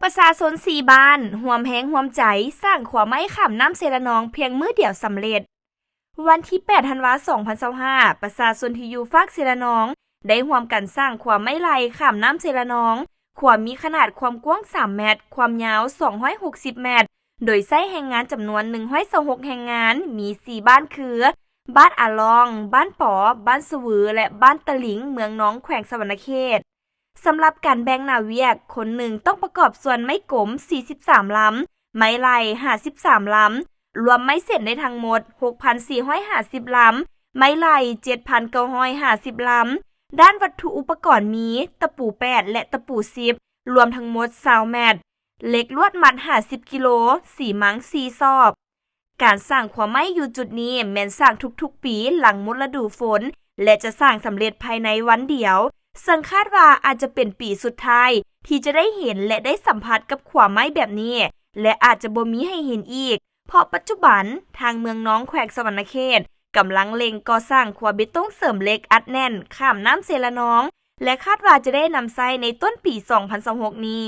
ປະຊາຊົນສີ່ບ້ານຮ່ວມແຮງຮ່ວມໃຈສ້າງຂົວໄມ້ຂ້າມນ້ຳເຊລະນອງພຽງມື້ດຽວສຳເລັດ. ວັນທີແປດ ທັນວາ ສອງພັນຊາວຫ້າ ປະຊາຊົນທີ່ຢູ່ຟາກເຊລະນອງ ໄດ້ຮ່ວມກັນສ້າງຂົວໄມ້ໄລ່ຂ້າມນ້ຳເຊລະນອງ. ຂົວມີຂະໜາດຄວາມກວ້າງສາມແມັດ, ຄວາມຍາວສອງຮ້ອຍຫົກສິບແມັດ, ໂດຍໃຊ້ແຮງງານຈຳນວນໜຶ່ງຮ້ອຍຊາວຫົກແຮງງານ, ມີສີ່ບ້ານຄື ບ້ານອາລອງ, ບ້ານປໍ, ບ້ານສະຫວື ແລະ ບ້ານຕະລິງ ເມືອງນອງ ແຂວງສະຫວັນນະເຂດ. ສຳລັບການແບ່ງໜ້າວຽກ, ຄົນໜຶ່ງຕ້ອງປະກອບສ່ວນໄມ້ກົມສີ່ສິບສາມລຳ, ໄມ້ໄລ່ຫ້າສິບສາມລຳ, ລວມໄມ້ເສັ້ນໄດ້ທັງໝົດຫົກພັນສີ່ຮ້ອຍຫ້າສິບລຳ, ໄມ້ໄລ່ເຈັດພັນເກົ້າຮ້ອຍຫ້າສິບລຳ. ດ້ານວັດຖຸອຸປະກອນມີຕະປູແປດ ແລະ ຕະປູສິບ ລວມທັງໝົດຊາວແມັດ, ເຫຼັກລວດມັດຫ້າສິບກິໂລ, ສີມັງສີ່ສອບ. ການສ້າງຂົວໄມ້ຢູ່ຈຸດນີ້ແມ່ນສ້າງທຸກໆປີຫຼັງໝົດລະດູຝົນ ແລະ ຈະສ້າງສຳເລັດພາຍໃນວັນດຽວ, ເຊິ່ງຄາດວ່າອາດຈະເປັນປີສຸດທ້າຍທີ່ຈະໄດ້ເຫັນ ແລະ ໄດ້ສຳຜັດກັບຂົວໄມ້ແບບນີ້ ແລະ ອາດຈະບໍ່ມີໃຫ້ເຫັນອີກ, ເພາະປັດຈຸບັນທາງເມືອງນອງ ແຂວງສະຫວັນນະເຂດ ກຳລັງເລັ່ງກໍ່ສ້າງຂົວເບຕົງເສີມເຫຼັກອັດແໜ້ນຂ້າມນ້ຳເຊລະນອງ ແລະ ຄາດວ່າຈະໄດ້ນຳໃຊ້ໃນຕົ້ນປີສອງພັນຊາວຫົກນີ້.